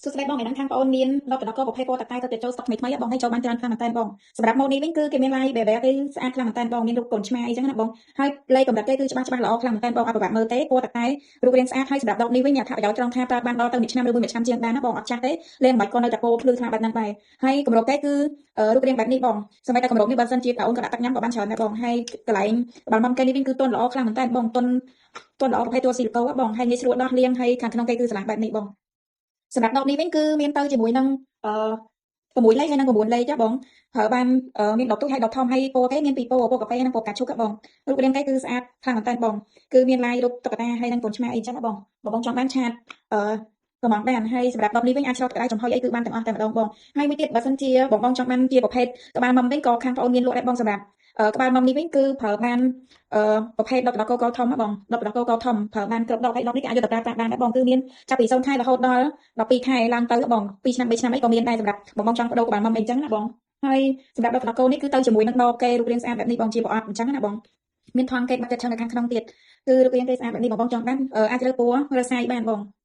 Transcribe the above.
សួស្តីបងថ្ងៃហ្នឹងខាងបងអូនមានដបទឹកដោះគោប្រភេទពណ៌តកែទៅចូលស្តុកថ្មីថ្មីបងឲ្យចូលបានច្រើនខ្លាំងមែនតើបងសម្រាប់ម៉ូតនេះវិញគឺគេមានឡាយបែបគឺស្អាតខ្លាំងមែនតើបងមានរូបកូនឆ្មាអីចឹងណាបងហើយលេខកម្រិតគេគឺច្បាស់ច្បាស់ល្អខ្លាំងមែនតើបងអត់ពិបាកមើលទេពណ៌តកែរូបរាងស្អាតហើយសម្រាប់ដបនេះវិញអត្ថប្រយោជន៍ត្រង់ថាប្រើបានដល់ទៅ1ឆ្នាំឬមួយឆ្នាំជាងដែរណាបងអត់ចាស់ទេលេងមិនបាច់ក៏នៅតែពោភ្លឺខ្លាំងបែបហ្នឹងដែរហើយគម្របគេគឺរូបរាងបែបនេះបងសម្រាប់តែគម្របនេះបើសិនជាបងអូនក៏ដាក់ទឹកញ៉ាំក៏បានច្រើនដែរបងហើយកន្លែងក្បាលមុំគេនេះវិញគឺទន់ល្អខ្លាំងមែនតើបងទន់ទន់ល្អប្រភេទតួស៊ីលីកូបងហើយងាយស្រួលដោះលាងហើយខាងក្នុងគេគឺស្រឡះបែបនេះបងសម្រាប់ដបនេះវិញគឺមានទៅជាមួយនឹងអឺ6លេខហើយនិង9លេខចាបងប្រើបានមានដបទូចហើយដបធំហើយពណ៌គេមានពីរពណ៌ពណ៌កាហ្វេនិងពណ៌កាឈូកបងរូបរាងគេគឺស្អាតខ្លាំងមែនតើបងគឺមានឡាយរូបតុក្កតាហើយនិងកូនឆ្មាអីចឹងណាបងបងបងចង់បានឆាតអឺកំងបានហើយសម្រាប់ដបនេះវិញអាចឆ្លុះទឹកដៃចំហុយអីគឺបានទាំងអស់តែម្ដងបងហើយមួយទៀតបើសិនជាបងបងចង់បានជាប្រភេទក្បាលមុំវិញក៏ខាងប្អូនមានលក់ដែរបងសម្រាប់ក្បាលមុំនេះវិញគឺប្រើបានអឺប្រភេទដបដកកធំបងដបដកកធំប្រើបានគ្រប់ដបហើយដបនេះគេអាចយកទៅប្រើប្រាស់បានដែរបងគឺមានចាប់ពី0ខែរហូតដល់12ខែឡើងទៅបង2ឆ្នាំ3ឆ្នាំអីក៏មានដែរសម្រាប់បងបងចង់បដូរក្បាលមុំអីចឹងណាបងហើយសម្រាប់ដបដកនេះគឺទៅជាមួយនឹងដបគេរូបរាងស្អាតបែបនេះបងជាប្រអប់អញ្ចឹងណាបងមានថង់គេបាត់ចិត្តឆឹងនៅខាងក្នុងទៀតគឺរូបរាងគេស្អាតបែបនេះបងបងចង់បានអាចរើពណ៌រើសាយបានបង។